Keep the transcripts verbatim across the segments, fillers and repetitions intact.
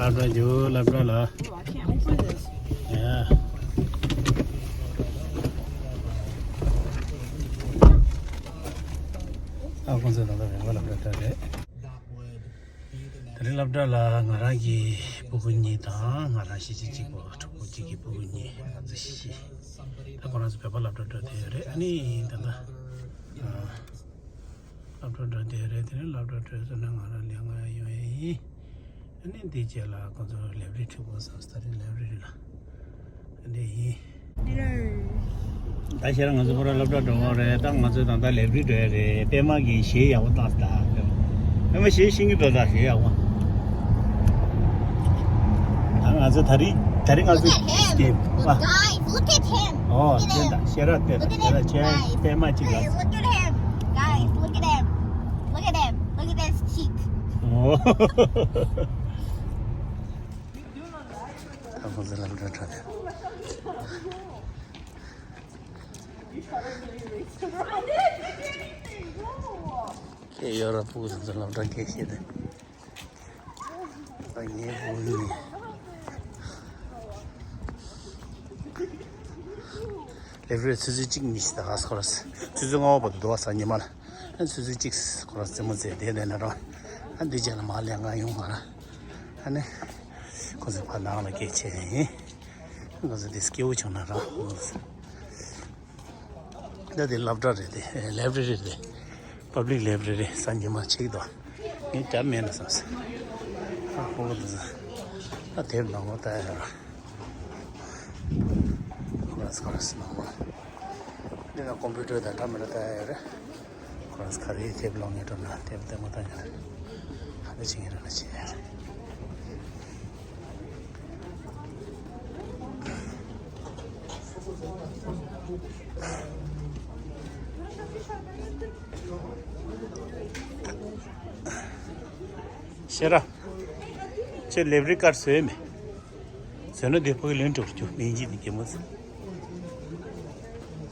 སློབ་གྲྭ་འཇུ་སློབ་གྲྭ་ལ། ཡ། ཨ་ཁོང་ཚོ་ད་ལྟ་རེ་བ་སློབ་གྲྭ་ལ་རེད། དེ་རིང་སློབ་གྲྭ་ལ་ང་རང་གི་སྤུ་གུ་གཉིས་དང་ང་རང་གཞིས་བྱེས་གཅིག་པོ་ཕྲུ་གུ་གཅིག་གི་སྤུ་གུ་གཉིས། ང་ཚོ་བཞི། ད་ཁོ་རང་ཚོ་བོད་པ་སློབ་གྲྭ་འགྲོ་བསྡད་ཡོད་རེད། ཨ་ནི་ད་ལྟ་ཨ། སློབ་གྲྭ་འགྲོ་བསྡད་རེད། དེ་ནས་སློབ་གྲྭ་གྲོལ་སོང་ན་ང་རང་ལས་ཀ་ཡོང་ཡས་ཡིན། ཨ་ནི་འདི་རྗེས་ལ་ཁོ་ཚོ་ལེབ་རི་ཁྲིད་དགོས་བསམ། སྟ་རེད་ལེབ་རི་རི་ལ་འདི་ཡིན། ད་ཤེས་ར་ང་ཚོ་ཁོ་རང་སློབ་གྲྭ་འགྲོ་བ་རེད། ད་ང་ཚོ་ད་ལྟ་ལེབ་རི་འགྲོ་ཡས་རེད། པད་མ་གིས་གཞས་ཡག་པོ་བཏང་སྟ། པད་མ་གཞས་ཤེས་ཀྱི་འདུག་ད་གཞས་ཡག་པོ། ད་ང་ཚོ་ད་རིང་ད་རིང་ང་ཚོ་Look at him. སྐེམ་པ། Guys, look at him. ཨོ། Look at him. བསྟན་དང་ཤེས་རབ་བསྟན་དང་ཤེས་རབ་ཆེ། པད་མ་གཅིག་ལ། Hey, look at him. Guys, look at him. Look at him. Look at his cheek. ཨོ། ད་ཁོང་ཚོ་ལམ་འགྲོ་འགྲོ་དེ། ཁྱེད་ཡོད་ར་ཕྲུ་གུ་ཚོ་ལམ་འགྲོ་སྐད་བཤད་དེ། ད་ངའི་བུ་ཡིན། ལེབ་རི་ཆུ་ཚོད་གཅིག་གཉིས་ཤིག་ད་ག་སོ་ར། ཆུ་ཚོད་ལྔ་པ་བར་དུ་འདུག་བ་ས་ཉི་མ་ལ། ཨ་ཆུ་ཚོད་གཅིག་ཁོ་ར་རྩེད་མོ་རྩེ་བསྡད་བསྡད་ན་ར། ཨ་འདི་རྗེས་ལ་མ་ལས་ང་ཡོང་ང་ར། ཨ་ནི་ཁོ་ཚོ་ཕར་ནང་ལ་སྐད་ཆ་ཡིན། ཁོ་ཚོ་དེ་སྐྱེ་བོ་བྱུང་ན་ར། ད་དེ་སློབ་གྲྭ་རེད་དེ། ལེབ་རི་རི་རེད། པབ་ལིག་ལེབ་རི་རི་ས་ཉི་མ་ཆེག་དོ། ངས་རྒྱབ་མེད་ན་བསམ་སོང་། ཨ་ཁོ་གི་འདུག་ས། ཨ་དེབ་ནང་ལོགས་ལྟ་ཡ་ར། ཁོ་རང་ཚོ་ཁོ་རང་ཚོ་ནང་ལོགས། འདི་ན་ཀོམ་པུ་ཊར་དང་ཀ་མེ་ར་ལྟ་ཡ་ར། ཁོ་རང་ཚོ་ག་རེ་དེབ་ཀློག་ངེས་འགྲོ་ན་དེབ་ལྟད་མོ་ལྟ་ཉན་ར། ཧ་ལས་ཆེ་ངེས་ར་ན་ཆེ་ཡ་ར། ཤེས་ར། ཁྱེད་ལེབ་རི་ཀར་བཟོས་མེད། བཟོས་ན་འདི་ཕ་གི་ལེན་འགྲོ་རྒྱུ་མིན་གྱི་འདི་རྒྱལ་མོ་ཚོ།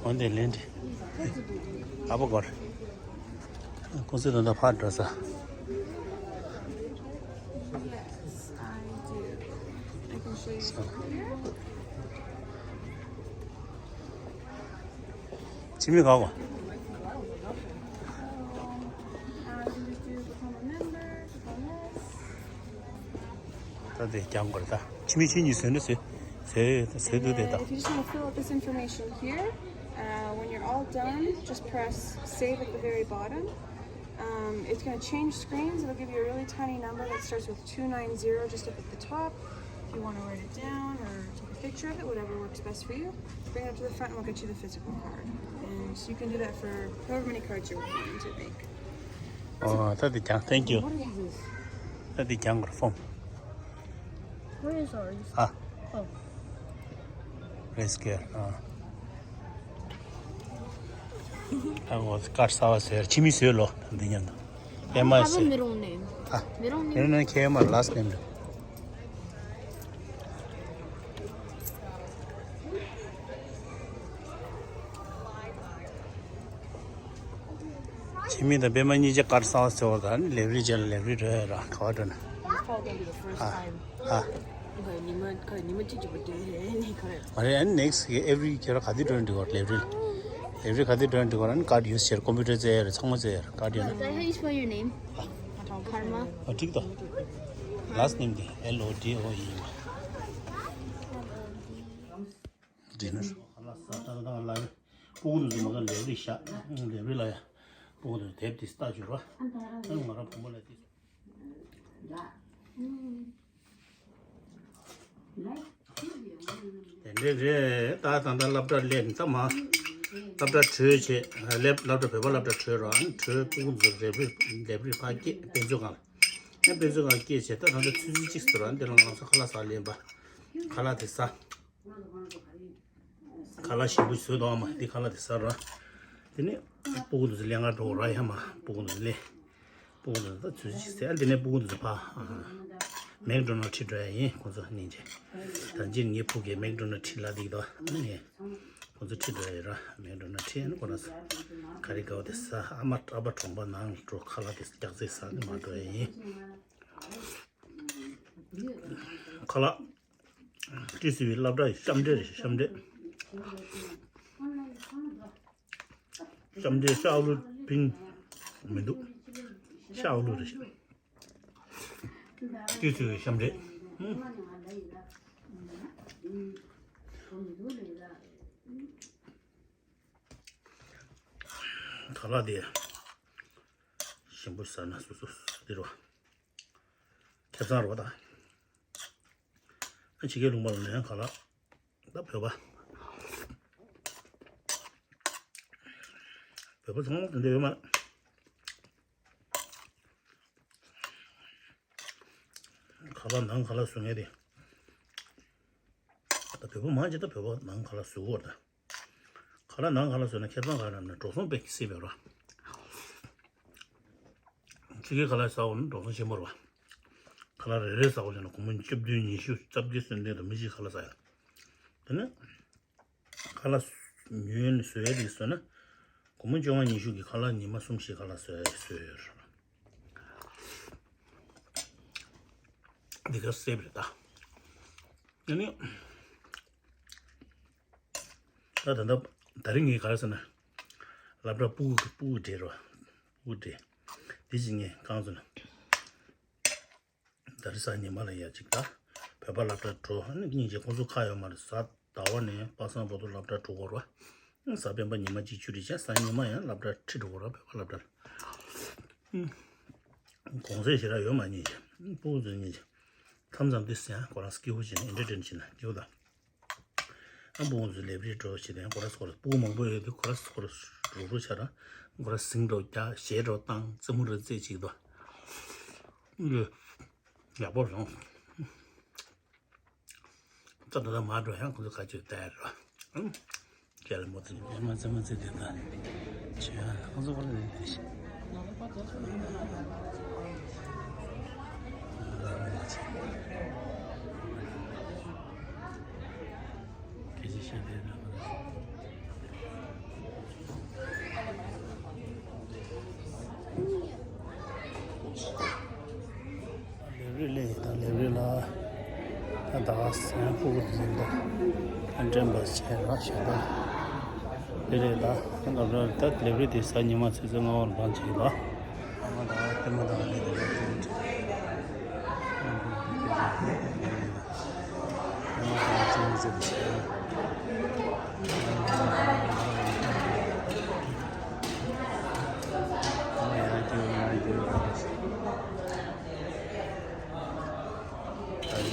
འོན་ཏེ་ལེན་འདི། ཨ་ཕ་གོར། ཁོང་ཚོ་ད་ལྟ་ཕར་འགྲོ་ས། Yes, I do. I can show you from here. ཁྱིམ་མི་ག་བ། ད་དེ་རྒྱང་གོར་ད། ཁྱིམ་མི་ཁྱིམ་གཉིས་བཟོས་ན་བཟོས། བཟོས་བཟོས་འདུག་དེ་ད། And then if you just want to fill out this information here, uh, when you're all done, just press save at the very bottom. Um, it's going to change screens. It'll give you a really tiny number that starts with two nine zero just up at the top. If you want to write it down or take a picture of it, whatever works best for you, bring it up to the front and we'll get you the physical card. And you can do that for however many cards you're wanting to make. Oh, ད་དེ་རྒྱང་། Thank you. What is this? ད་དེ་རྒྱང་གོར་ཕོམ། Where is ours? ཨ། Oh. Rescue. ཨ། ཨ་ངོ་ཀར་གསར་པ་བཟོས། ཁྱིམ་མི་བཟོས་ལོ། འདི་ཉན་དང་། པད་མ་བཟོས། I have a middle name. ཨ། Middle name? Middle name ཁེ་མ་last name རེད། ཁྱིམ་མི་དང་པད་མ་གཉིས་ཀྱི་ཀར་གསར་པ་བཟོས་པ་དང་ལེབ་རི་རྗེས་ལ་ལེབ་རི་འགྲོ་ཡ་ར་ག་བ་འགྲོ་ན། Called them the first ཨ། time. ཨ། ཉི་མ་ཉི་མ་གཅིག་གི་བར་དུ་ནི་ཁོ། མ་རེད། ཨ་ནི་next གི་every ཁྱེད་རང་ག་དུས་འགྲོ་ན་འགྲིག་གོ་ལེབ་རི། ལེབ་རི་ག་དུས་འགྲོ་ན་འགྲིག་གོ་ར་ནི་ཀར་ཡུ་སི་བྱེད། ཀོམ་པུ་ཊར་རྩེ་ཡ་ར་ཚང་མ་རྩེ་ཡ་ར་ཀར་ཡོད་ན། Is that how you spell your name? Karma. ཨ་འགྲིག་དོ། Last name དེ་L O D O ཡིན་པ། འགྲིག་ན། ལ་ས་ཏང་ཏང་ལ་སྤུ་གུ་དེ་ཚོ་མ་ག་ལེབ་རི་བཞག་ལེབ་རི་ལ་ཡ། སྤུ་གུ་དེ་ཚོ་དེབ་དེ་ལྟ་བཅུག་ར། ཨ་ང་རང་བུ་མོ་ལ་དེ། དེ་འདྲས་རེད། ད་ད་ལྟ་སློབ་གྲྭ་སླེབས་ད་མ། སློབ་གྲྭ་གྲོལ་བྱས་སླེབས། སློབ་གྲྭ་བོད་པ་སློབ་གྲྭ་གྲོལ་ར་ཨ་ནི་གྲོལ་སྤུ་གུ་ཚོ་ལེབ་རི་ལེབ་རི་ཕར་སྐྱེལ་དཔེ་མཛོད་ཁང་ལ། ཨ་དཔེ་མཛོད་ཁང་སྐྱེལ་བྱས་ད་ད་ལྟ་ཆུ་ཚོད་གཅིག་ཟེར་ར་ཨ་ནི་དེ་ལ་ང་ཚོ་ཁ་ལག་ཟ་ལེན་པ། ཁ་ལག་དེ་ཟ། ཁ་ལག་ཞིམ་པོ་བཟོས་འདུག་ཨ་མ། འདི་ཁ་ལག་དེ་ཟ་ར། དེ་ནས་སྤུ་གུ་དེ་ཚོ་ལེན་ག་འགྲོ་ར་ཡ་མ། སྤུ་གུ་དེ་ཚོ་ལེན། སྤུ་གུ་དེ་ཚོ་ད་ཚོད་ཅིག་ཟས། ཨ་དེ་ནས་སྤུ་གུ་དེ་ཚོ་ཕ། མེག་ཌོ་ནལ་ཁྲིད་འགྲོ་ཡ་ཡིན་ཁོ་ཚོ་གཉིས་ཀྱིས། ད་ཅི་ངའི་ཕྲུ་གུས་མེག་ཌོ་ནལ་ཁྲིད་ལབ་བསྡད་ཀྱི་འདུག་ཨ་ནི་ཁོ་ཚོ་ཁྲིད་འགྲོ་ཡ་ཡིན་ར། མེག་ཌོ་ནལ་ཁྲིད། ཨ་ནི་ཁོ་རང་ཚོ་ག་རེ་དགའ་བ་དེ་ཟ། ཨ་མ་ཨ་ཕ་གྲོང་པ་ནང་འགྲོ། ཁ་ལག་དེ་རྒྱགས་ཚད་ཟ་ནི་མ་འགྲོ་ཡ་ཡིན། ཁ་ལག་ཏི་སི་བའི་སློབ་གྲྭ་ཡི་ཤམ་འབྲས་རེད། ཤམ་འབྲས། ཤམ་འབྲས་ཤ་ཨ་ལུ་ཕིང་མི་འདུག་ཤ་ཨ་ལུ་རེད། ཏི་སི་བའི་ཤམ་འབྲས། ཁ་ལག་དེ་ཞིམ་པོ་ཟ་ན་སོ་སོ་དེ་རེད་བ། ཁེ་བཟང་རེད་བ་ད། ཨ་ཕྱི་རྒྱལ་ལུང་པ་ལ་ནས་ཁ་ལག་ད་བོད་པ། བོད་པ་ཚང་མ་དེ་འདྲ་ཡོད་མ་རེད། ཁ་ལག་ནང་ཁ་ལག་བཟོ་མཁན་དེ། ད་བོད་པ་མང་ཆེ་ད་བོད་པ་ནང་ཁ་ལག་བཟོ་གི་ཡོད་རེད་ད། ཁ་ལག་ནང་ཁ་ལག་བཟོས་ན་ཁེ་བཟང་ག་རེ་རེད་ན་འགྲོ་སོང་དཔེ་སྲིད་པ་རེད། ཕྱི་རྒྱལ་ཁ་ལག་ཟ་བ་ན་འགྲོ་སོང་ཆེན་པོ་རེད་བ། ཁ་ལག་རེ་རེ་ཟ་བ་ན་སྒོར་མོ་བཅུ་བདུན་ཉི་ཤུ་རྩ་བརྒྱད་སོན་དེ་དང་མི་གཅིག་ཁ་ལག་ཟ་ཡ། དེ་ནས་ཁ་ལག་ཉོས་ནས་བཟོ་ཡ་དེ་བཟོས་ན་སྒོར་མོ་བཅོ་ལྔ་ཉི་ཤུ་གི་ཁ་ལག་ཉི་མ་གསུམ་བཞི་ཁ་ལག་བཟོ་ཡ་བཟོས་ཡོད་རེད། འདི་ག་སེབ་རེད་ད། ཨ་ནི། ད་ད་ལྟ་ད་རིང་ངས་ག་རེ་ཟེར་ན། སློབ་གྲྭ་སྤུ་གུ་སྤུ་གུ་འབྲེལ་རོ། སྤུ་གུ་འབྲེལ། འདི་ཅི་ངས་གང་ཟེར་ན། ད་རེས་གཟའ་ཉི་མ་ལ་ཡ་ཅིག་ད། བོད་པ་སློབ་གྲྭ་འགྲོ་ཨ་ནི་སྙིང་རྗེ་ཁོང་ཚོ་ཁ་ཡོད་མ་རེད། གཟའ་ཟླ་བ་ནས་པ་སངས་བར་དུ་སློབ་གྲྭ་འགྲོ་དགོས་རོ། གཟའ་སྤེན་པ་ཉི་མ་གཅིག་ཆུ་རེ་བྱས་གཟའ་ཉི་མ་ཡང་སློབ་གྲྭ་ཁྲིད་འགྲོ་དགོས་རོ། བོད་པ་སློབ་གྲྭ་ལ། གོང་ཚད་ཞེ་དྲག་ཡོད་མ་རྙེད་ཀྱི། སྤུ་གུ་ཚོ་རྙེད་ཀྱི། མཚམས་མཚམས་དེ་སེང་ཁོ་རང་སྐྱིད་པོ་བྱས་ནས་ཨེན་ཊར་ཊེན་བྱས་ན་སྐྱིད་པོ་དང་། ཨ་སྤུ་གུ་ཚོ་ལེབ་རེ་འགྲོ་བྱས་ནས་ཁོ་ར་ཁོ་ར་སྤུ་གུ་མང་པོ་ཡོད་དུས་ཁོ་ར་ཁོ་ར་རུག་རུག་བྱ་ར། ཁོ་ར་ཟིང་འགྲོ་རྒྱག་གཞས་འགྲོ་བཏང་རྩེད་མོ་རེ་རྩེད་ཅིག་དོ། ཡག་པོ་རང་། ད་ད་ལྟ་མར་འགྲོ་ཡང་ཁོ་ཚོ་ཁ་ཆུ་བལྟ་ཡ་རོ། ཨང་། རྒྱལ་མོ་དེ་ཉི་མ་ཙེ་མ་ཙེ་དེ་དང་། ཆེ་ཡང་ཁོ་ཚོ་ཁོ་རེ་རེ་ཞིག་སྐད་ཆ་བཤད་བསྡད་ན། ལེབ་རེ་ལས་ཡིན་ད་ལེབ་རེ་ལ། ད་ད་སེམས་ཕུག་ཟིན་ད། ཨ་འདྲེན་པ་བྱས་ར་ཞེ་ད། ལེ་རེ་ལ་ད་ལབ་ར་ད་ལེབ་རེ་དེ་གཟའ་ཉི་མ་ཚེས་ཚེས་ལྔ་བར་འབང་བྱེད་ལ། ཨ་མ་ད་ལྟད་མོ་ད་ལེ་རེ་ལ། ད་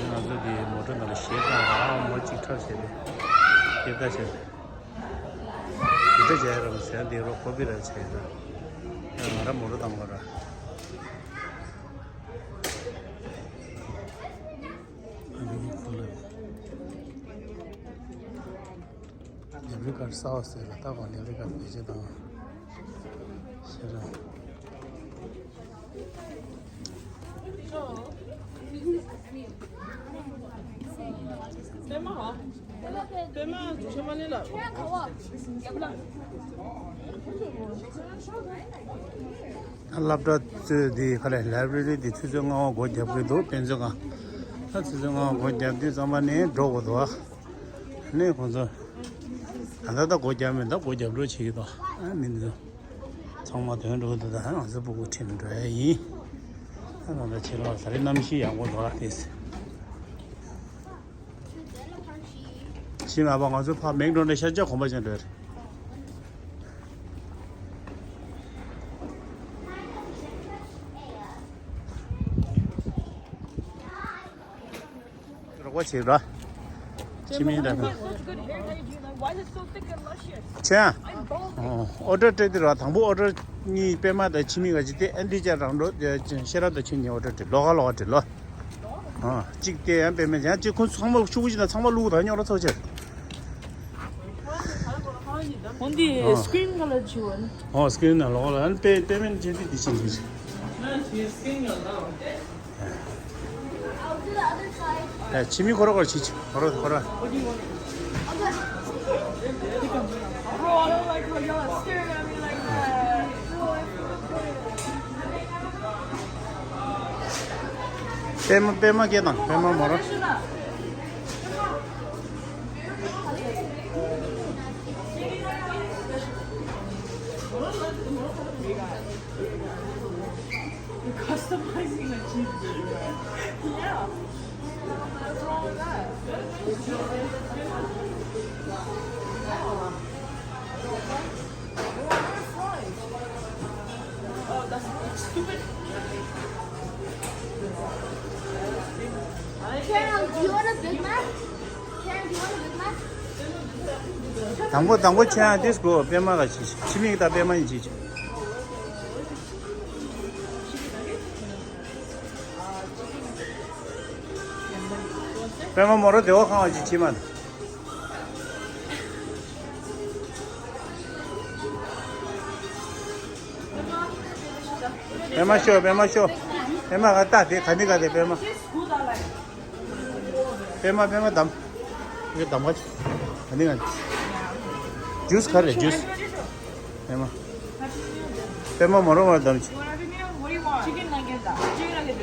ང་ཚོ་འདི་མོ་ཊ་ནང་ལ་གཞས་བཏང་ར་མོ་གཅིག་འཁྲབ་བྱས་ཏེ་སྐད་བརྡ་བྱས་ཏེ། དེ་འདྲ་བྱས་ར་མ་ཟེར་འདི་རོ་ཀོ་པི་ར་བྱས་ད། ང་ར་མོ་ཊ་བཏང་བ་ར། ཨ་ནི་ཁོ་ལ། ལེབ་རི་ཀར་གསར་བ་ཟེར་ལ་ད་གོ་ལེབ་རི་ཀར་བེད་སྤྱོད་བཏང་ཤེས་ར། སློབ་གྲྭ་ཚོས་འདི་ག་ལེ་ལའི་བྷ་རེ་རི་འདི་ཆུ་ཚོད་ལྔ་པ་སྒོ་བརྒྱབ་ཀྱི་འདུག་དཔེ་མཛོད་ཁང་། ད་ཆུ་ཚོད་ལྔ་པ་སྒོ་བརྒྱབ་དུས་ཙམ་པ་ནས་འགྲོ་དགོས་འདུག་ཨ་ནི་ཁོང་ཚོ་ད་ལྟ་ད་སྒོ་བརྒྱབ་མེད། ད་སྒོ་བརྒྱབ་འགྲོ་བྱེད་ཀྱི་འདུག་ཨ་མི་འདུག་ཚང་མ་དོན་འགྲོ་འདུག་ད་ང་ཚོ་སྤུ་གུ་ཁྲིད་ནས་འགྲོ་ཡ་ཡིན། ད་ད་ལྟ་ཕྱི་ལོགས་ད་རེས་གནམ་གཤིས་ཡག་པོ་འདུག་ཨ་དེ། ཕྱི་མ་པ་ང་ཚོ་ཕ་མེག་ཌོ་ནལ་ཤར་ཆ་གོམ་པ་ཅན་འགྲོ་ཡ་རེད། རོགས་པ་བྱེད་ར། ཁྱིམ་མི་དང་། ཆེ་ཨ། ཨོ་ཌར་སྤྲད་དེ་ར་དང་པོ་ཨོ་ཌར་གཉིས་པད་མ་དང་ཁྱིམ་མི་ག་ཅི་སྟེ་ཨན་ཏི་ཅ་རང་འགྲོ་ཤེས་རབ་དང་ཁྱིམ་གཉིས་ཨོ་ཌར་སྤྲད་ལོ་ག་ལོ་ག་སྤྲད་ལོ། ཨ་གཅིག་སྟེ་ཡང་པད་མ་ཡང་གཅིག་ཁོང་ཚང་མ་ཤུ་གུ་ཅི་ན་ཚང་མ་ལུག་དང་ཉོ་ར་ཚོགས་ཆེ། འོན་ཏེ་ཨ་སི་ཀི་རིན་ག་ལ་བྱིའུ་ཨ་ནི། ཨོ་སི་ཀི་རིན་ན་ལོག་ལ་ཨ་ནི་པད་པད་མེད་ཅན་དེ་དེ་ཕྱིན་གྱི། ཨ་ཕྱི་མི་ཁོ་ར་ཁོ་ར་ཕྱི་ཕྱི་ཁོ་ར་ཁོ་ར། Bro, I don't like how y'all are staring at me like that. པད་མ་པད་མ་སྐད་དང་པད་མ་མོ་ར། You're customizing a cheeseburger. Yeah. What's wrong with that? Oh, that's stupid. Karen, do you want a Big Mac? Karen, do you want a Big Mac? དང་པོ་དང་པོ་ཁྱེད་རང་དེ་དགོས། པད་མ་ག་ཅིག་ཕྱི་མིག་དང་པད་མ་ཡིན་ཅིག་པད་མ་མོ་ར་དེ་བ་ཁང་བ་ཅིག་ཕྱི་མ། པད་མ་ཤོ། པད་མ་ཤོ། པད་མ་ག་ལྟ་དེ་ག་ནི་ག་དེ་པད་མ། པད་མ་པད་མ་དམ། དེ་དམ་ག་ཅི། ག་ནི་ག་ནི། ཇུས་ག་རེ་ཇུས། པད་མ། པད་མ་མོ་ར་མོ་ར་དམ་ཅི། Chicken nugget. Chicken nugget.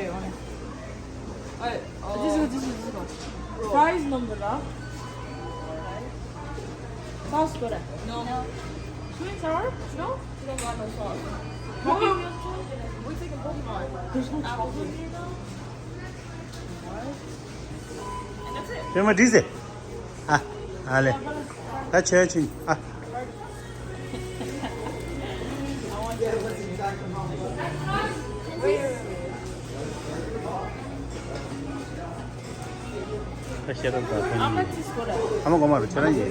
This is this is this one. Fries number. Sauce. No. Sweet and sour? No? You don't got no sauce. Pokemon? We're taking Pokemon. There's no chocolate here though. And that's it. པད་མ་འདྲིས་ཟེ། ཨ། ཨ་ལེ། ད་ཆོས་ཕྱིན། ཨ། ད་ཤེས་རབ་དང་ཐོན་ཡིན། ཨ་མ་གོ་མ་རུ་ཁྱེད་རང་ཡིན།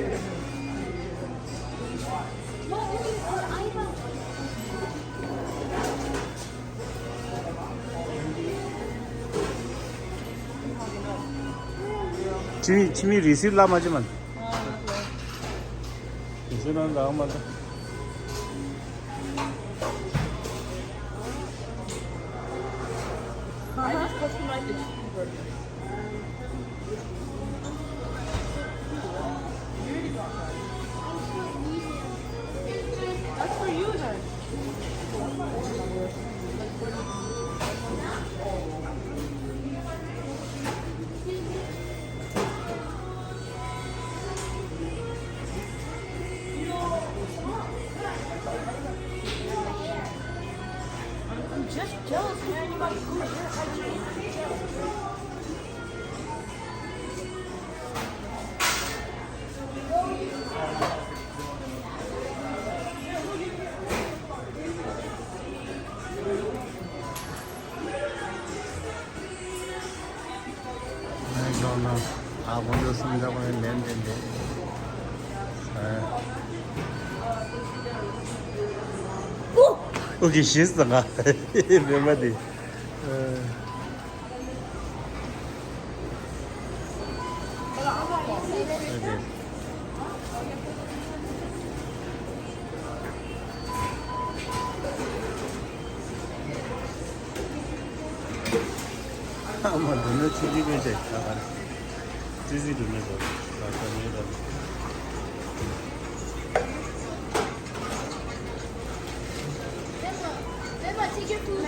ཕྱི་མི་ཕྱི་མི་རི་སིབ་ལ་མ་བྱེད་མ། རི་སིབ་ལ་ལ་མ་ལ། I just customize the cheeseburger. That's for you then. I'm just jealous, man. You got good hair. ཨོ་ཀེ་ཤེས་སོང་ང་། མེད་མ་དེ། ཨ་མ་འདི་ནི་ཆུ་ཆུ་ཀུན་བྱས་ད་ག་རེ། ཙི་ཙི་འགྲོ་ནས་བཟོ་ད་ད་མེད་ད། Take your food.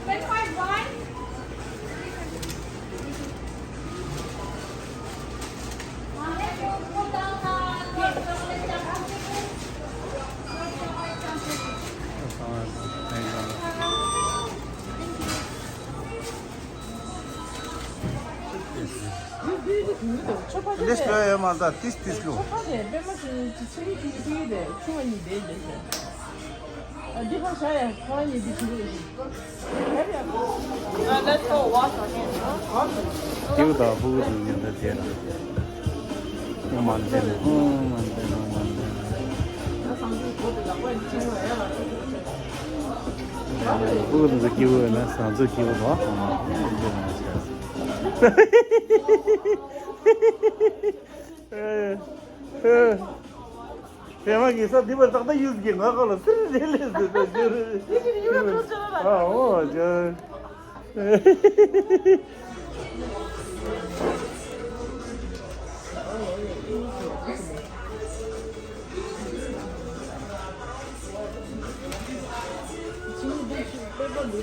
Can I wine? འདི་ཤོ་ཡོད་མ་ད་ཏིས་ཏིས་ལུ། ཆོ་ཁ་དེ་པད་མ་ཆུང་ཆུང་ཆུང་ཆུང་ཆུང་དེ་ཆུང་བ་གཉིས་དེ་དེ་ཤོ། ཨ་འདི་ཁ་ཤ་ཡ་ཁ་བ་གཉིས་དེ་ཆུང་ཆུང་ཆུང་། Let's go wash our hands. ཏིའུ་དང་ཕུ་གུ་དང་ཉིན་ད་དེ་ལ། ཨོ་མ་འདི་ནི་ཨོ་མ་འདི་ནི་ཨོ་མ་འདི་ནི། ཕུ་གུ་དང་སྐྱིད་པོ་ཡོད་ན་བཟང་ཚོད་སྐྱིད་པོ་རོགས་ཨོ་མ་འདི་ནི་བྱས། པད་མ་གི་ས་འདི་པར་ཏག་ཏག་ཡུལ་གྱི་ང་ཁ་ལ་སིར་རེ་ལེ་ཟེར་ད་ཇུ་རེ། ཨ་ཨོ་ཇུ།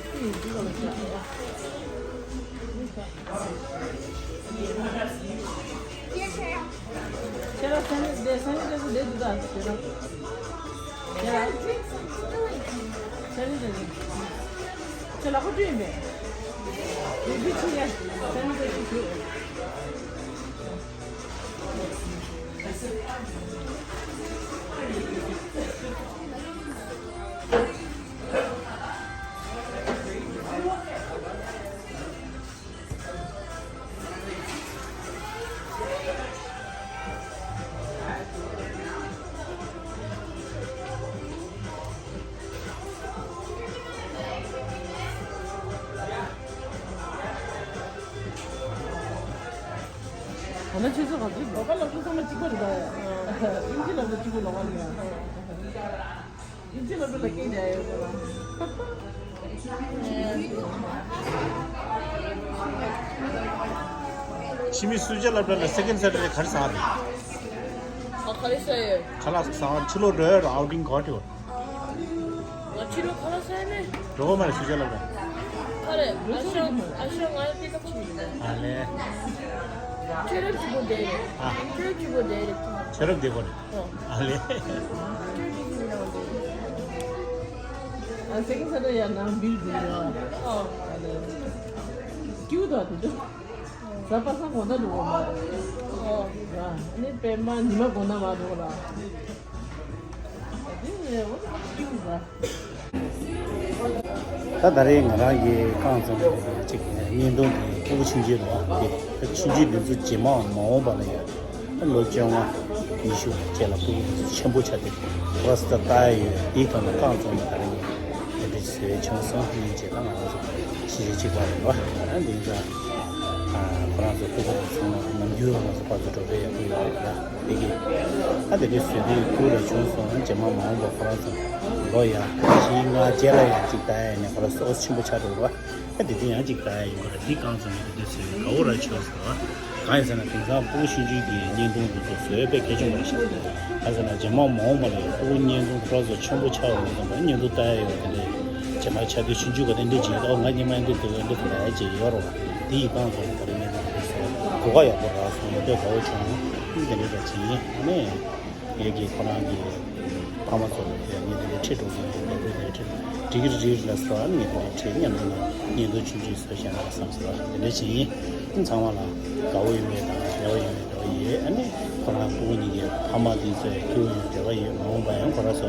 ཁྱེད་རང་སེམས་ནི་བདེ་སེམས་ནི་བདེ་སུ་བདེ་འདུག་ད་ཁྱེད་རང་། ཁྱེད་རང་སེམས་ནི་བདེ་སུ། ཁྱེད་ལག་པ་བཀྲུས་མེད། རིག་པའི་ཆུ་ཡ་སེམས་ནི་བདེ་སུ་ཞུ། ད་ལྟ་ཆུ་ཚོད་ག་ཚོད་འགྲོ་ག་ལ་ཁུ་ཚང་མ་གཅིག་པ་རེད་ད། ཡ་ཨིན་ཇི་ལ་ཚོ་གཅིག་པ་ལོག་ག་ལ་ཡ། ཨིན་ཇི་ལ་ཚོ་ལ་སྐད་རྒྱག་ཡོད་ག་ལ། ཕྱི་མི་སུ་ཇ་ལབ་ལ་second Saturday ག་རེ་ཟ་རེད། ཨ་ག་རེ་ཟ་ཡོད། ཁ་ལག་ཟ་ཕྱི་ལོགས་འགྲོ་ཡ་ར་outing ག་ཡོད། ང་ཕྱི་ལོགས་ཁ་ལག་ཟ་ཡ་མེད། འགྲོ་གོ་མ་རེད་སུ་ཇ་ལབ་ལ། ཁ་རེད་ཨ་ཤ་ཨ་ཤ་ང་ཡ་pick up བྱེད་ཡིན། ཨ་ལེ། ཁྱོད་རབ་ཅིག་པོ་བསྡད་རེད། ཨ། ཁྱོད་རབ་ཅིག་པོ་བསྡད་རེད། ཁྱོད་རབ་བསྡད་གོ་རེད། ཨ་ལེ། ཨ་སེང་ས་ད་ཡ་ནང་བིལ་དེ་ཡོད། ཨ་ལེ། སྐྱིད་པོ་དང་དེ་ཚོ། ཟ་པ་ས་དགོང་དག་འགྲོ་གོ་མ་རེད། ཨ་ནི་པད་མ་ཉི་མ་དགོང་དག་མ་འགྲོ་གོ་ལ། དེ་ནས་འོ་ན་སྐྱིད་པོ་ཟ། ད་ད་རེས་ང་རང་གི་རྐང་བཙུགས་ནས་ཅིག་བརྙན་ཐུང་དེ་སྤུ་གུ་ཆུང་ཆུང་རེད་བ། དེ་ཆུང་ཆུང་དེ་ཚོ་རྗེས་མ་མ་འོངས་པ་ལ་ཡང་ལོ་བཅོ་ལྔ་ཉི་ཤུ་བཅས་ལ་སྤུ་གུ་དེ་ཚོ་ཆེན་པོ་ཆགས་ཏེ་ཁོ་ར་སི་ད་ལྟ་ཡོད་དེའི་ཐོག་ནས་རྐང་བཙུགས་ནས་ད་རེས་ངས་དེ་འདྲ་བཟོས་བྱུང་སོང་། སྙིང་རྗེ་ད་ང་རང་ཚོ་གཞིས་བྱེས་གཅིག་པ་རེད་བ། ཨ་འདི་འདྲ་ཁོ་རང་ཚོ་སྤུ་གུ་དེ་ཚང་མ་ནམ་རྒྱུན་ང་ཚོ་ཕར་ཚུར་འགྲོ་སྐྱོད་ཡག་པོ་ཡོད་རེད་ཡ། དེ་གི་ཨ་དེ་འདྲའི་བཟོས་དུས་ཁུར་ལ་བྱུང་སོང་། རྗེས་མ་མ་འོངས་པ་ཁོ་རང་ཚོ་ལོ་ཡ་བཞི་ལྔ་རྗེས་ལ་ཡང་ཅིག་ལྟ་ཡ་ནས་ཁོ་རང་སོ་ཆེན་པོ་ཆགས་འགྲོ་རེད་བ། ཨ་དེ་དུས་ཡང་ཅིག་ལྟ་ཡ་ཡོང་གི་རེད། འདི་རྐང་བཙུགས་ནས་དེ་འདྲ་བཟོས་དགའ་བོ་ར་བྱུང་སོང་། གང་ཡིན་ཟེར་ན་དེང་སང་སྤུ་གུ་ཆུང་ཆུང་གི་བརྙན་ཐུང་འདི་ཚོ་བཟོས་དཔེ་གལ་ཆེན་པོ་རེད་ཤག་གང་ཟེར་ན་རྗེས་མ་མ་འོངས་པ་ལ་ཡང་སྤུ་གུ་བརྙན་ཐུང་ཁོ་རང་ཚོ་ཆེན་པོ་ཆགས་ཡོང་དུས་ཙམ་པ་བརྙན་ཐུང་ལྟ་ཡ་ཡོད་དེ་འདྲ་རྗེས་མ་ཆགས་དུས་ཆུང་ཆུང་ག་དེ་འདྲ་བྱེད་ཀྱི་འདུག་ང་སྔོན་མ་འདི་འདུག་འདི་འདུག་ལབ་ཡ་ཅིག་ཡོད་རེད་བ། དེ་ཡི་རྐང་བཙུགས་ནས་ད་རེས་བརྙན་ཐུང་འདི་ཚོ་གོ་སྐབས་ཡག་པོ་རག་སོང་། ཡོད་དོ་དགའ་བོ་བྱུང་། དེ་འདྲ་འདྲ་བྱེད་ཡིན། ཨ་ནི། ངེད་ཀྱིས་ཁོ་རང་གི་ཕ་མ་ཚོ་ལ་ཡང་ངས་དེ་འདྲའི་ཁྲིད་འགྲོ་གི་ཡོད། ངས་དེ་འདྲའི་ཁྲིད་འགྲིག་གི་རེད་ལ་སོགས། ཨ་ནི་ངས་དེ་འདྲའི་ཁྲིད་མཉམ་དུ་ལ་བརྙན་ཐུང་ཆུང་ཆུང་བཟོ་བཞག་ན་བསམ་སོང་། དེ་འདྲ་བྱེད་ཡིན། ཚང་མ་ལ་དགའ་བོ་ཡོད་མེད་དང་རེ་བ་ཡོད་མེད་འདྲ་བོ་ཡོད། ཨ་ནི་ཁོ་རང་སྤུ་གུ་གཉིས་ཀྱི་ཕ་མ་དེ་ཚོ་ཡང་སྐྱིད་པོ་ཡོང་རེ་བ་ཡོད། མ་འོངས་པ་ཡང་ཁོ་རང་ཚོ་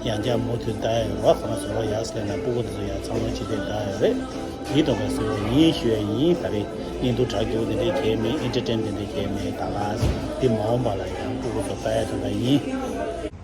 ཡང་བསྐྱར་མུ་མཐུད་ལྟ་ཡ་ཡོད་རེད་བ། ཁོ་རང་ཚོ་ལོ་ཡག་སོང་ན་སྤུ་གུ་དེ་ཚོ་ཡང་ཚང་མ་ཅི་བདེ་ལྟ་ཡ་ཡོད་རེད། དེའི་ཐོག་ནས་བཟོས་པ་ཡིན་ཞུ་ཡ་ཡིན། ད་རེས་བརྙན་ཐུང་དྲ་རྒྱ་དེ་འདྲའི་གས་མེད། ཨེན་ཊར་ཊེན་དེ་འདྲའི་གས་མེད། ད་ག་དེ་མ་འོངས་པ་ལ་ཡང་སྤུ་གུ་ཚོ་ལྟ་ཡ་ཐུབ་པ་ཡིན།